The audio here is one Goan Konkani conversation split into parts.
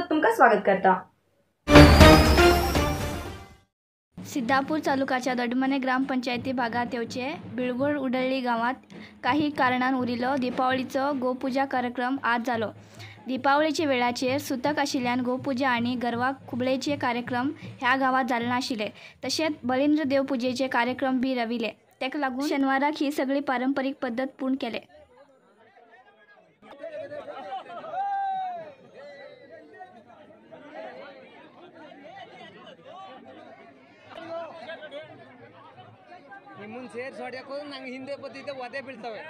तुमकां स्वागत करता। सिद्धापूर तालुकाच्या दोडमने ग्रामपंचायती भागात येवचे बिळगोड उडळ्ळी गावात काही कारणान उरिल्लो दीपावलीचो गोपूजा कार्यक्रम आज जालो। दीपावलीचे वेळाचेर सुतक आशिल्ल्यान गोपूजा आनी गरवा खुबळेचे कार्यक्रम ह्या गावात जाले नाशिल्ले, तशेंच बळींद्र देवपूजेचे कार्यक्रम बी रविले। ताका लागून शेनवाराक ही सगळी पारंपरीक पद्दत पूर्ण केले। ನಿಮ್ಮನ್ನ ಸೇರ್ಸಿ ಹೊಡ್ಯಕ್ಕೆ ಹೋದ್ರೆ ನಂಗೆ ಹಿಂದೆ ಬತ್ತಿದ್ದೆ ಒದೆ ಬೀಳ್ತವೆ।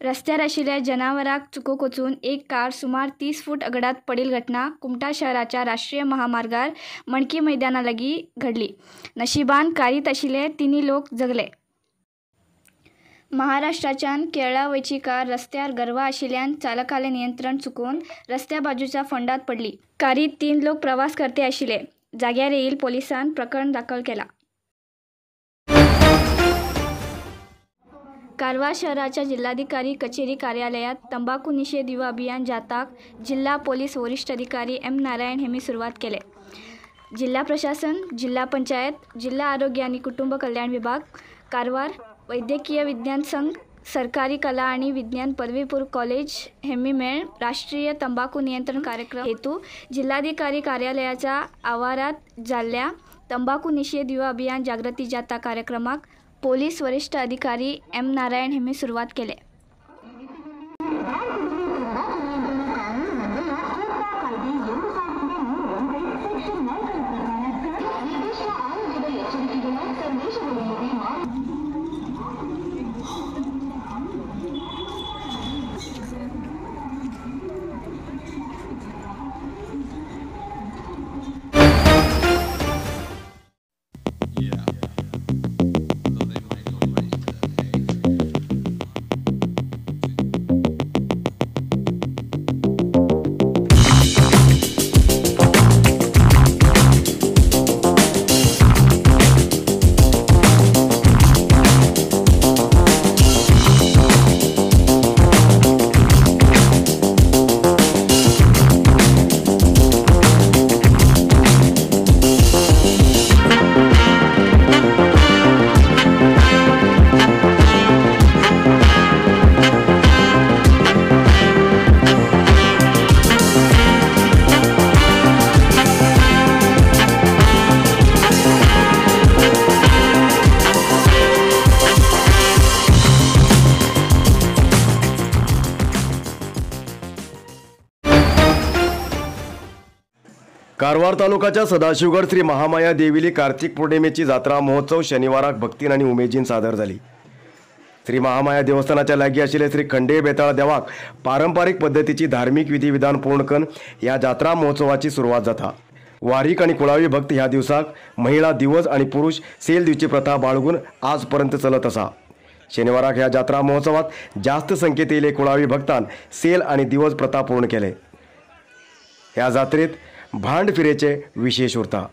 रस्त्यार आशिल्ल्या जनावराक चुको कोचून एक कार सुमार 30 फूट अगडात पडिल घटना कुमठा शहराच्या राष्ट्रीय महामार्गार मणकी मैदाना लागीं घडली। नशिबान कारीत आशिल्ले तिनूय लोक जगले। महाराष्ट्राच्यान केरळा वयची कार रस्त्यार गरवा आशिल्ल्यान चालकाले नियंत्रण चुकोवन रस्त्या बाजूच्या फोंडात पडली। कारीत 3 लोक प्रवास करते आशिल्ले। जाग्यार येईल पोलिसान प्रकरण दाखल केला। कारवार शहराच्या जिल्हाधिकारी कचेरी कार्यालयात तंबाखू निषेध युवा अभियान जाताक जिल्हा पोलीस वरिष्ठ अधिकारी एम नारायण हेमी सुरुवात केले। जिल्हा प्रशासन, जिल्हा पंचायत, जिल्हा आरोग्य आणि कुटुंब कल्याण विभाग, कारवार वैद्यकीय विज्ञान संघ, सरकारी कला आणि विज्ञान पदवीपूर्व कॉलेज हेमी मेळ राष्ट्रीय तंबाखू नियंत्रण कार्यक्रम हेतू जिल्हाधिकारी कार्यालयाच्या आवारात जाल्ल्या तंबाखू निषेध युवा अभियान जागृती जाता कार्यक्रमाक पोलीस वरिष्ठ अधिकारी एम नारायण हेमी सुरुवात केले। कारवार तालुकाच्या सदाशिवगड श्री महामाया देवीली कार्तिक पौर्णिमेची जात्रा महोत्सव शनिवाराक भक्तीन आनी उमेदीन सादर जाली। श्री महामाया देवस्थानाच्या लागीं आशिल्ले श्री खंडे बेताळ देवाक पारंपारीक पद्दतीची धार्मीक विधी विधान पूर्ण करून ह्या जात्रा महोत्सवाची सुरवात जाता। वारीक आनी कुळावी भक्त ह्या दिवसाक महिला दिवस आनी पुरुष सेल दिवची प्रथा बाळगून आजपर्यंत चलत आसा। शनिवाराक ह्या जात्रा महोत्सवात जास्त संख्येत येयले कुळावी भक्तान सेल आनी दिवज प्रथा पूर्ण केले. ह्या जात्रेत भांड फिरेचे विशेष उरता.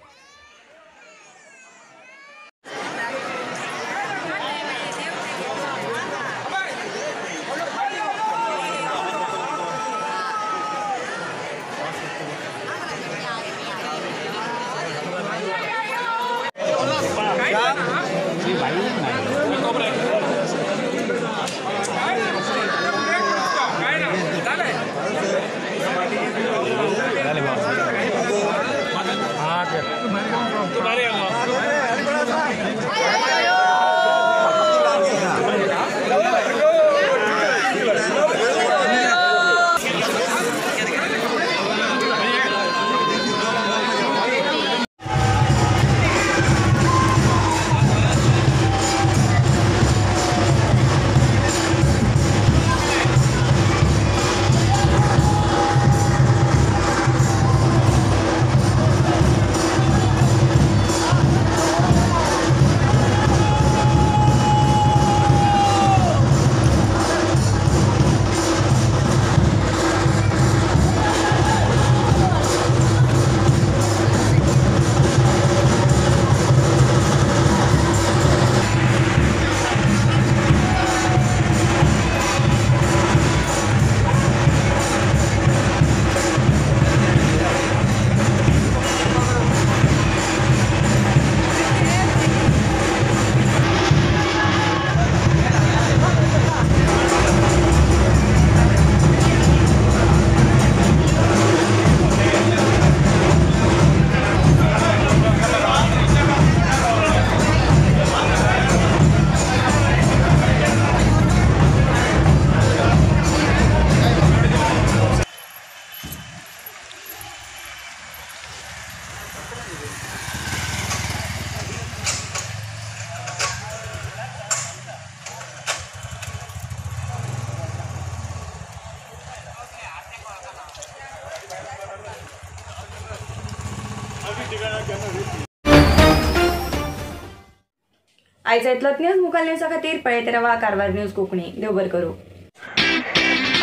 आयज इतलोच न्यूज मुखार न्यूजा खातीर पळयत रावा कारवार न्यूज कोंकणी. देव बरें करूं.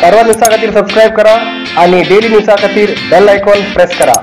कारवार न्यूजा खातीर सबस्क्रायब करा आणि डेली न्यूजा खातीर बेल आयकॉन प्रेस करा.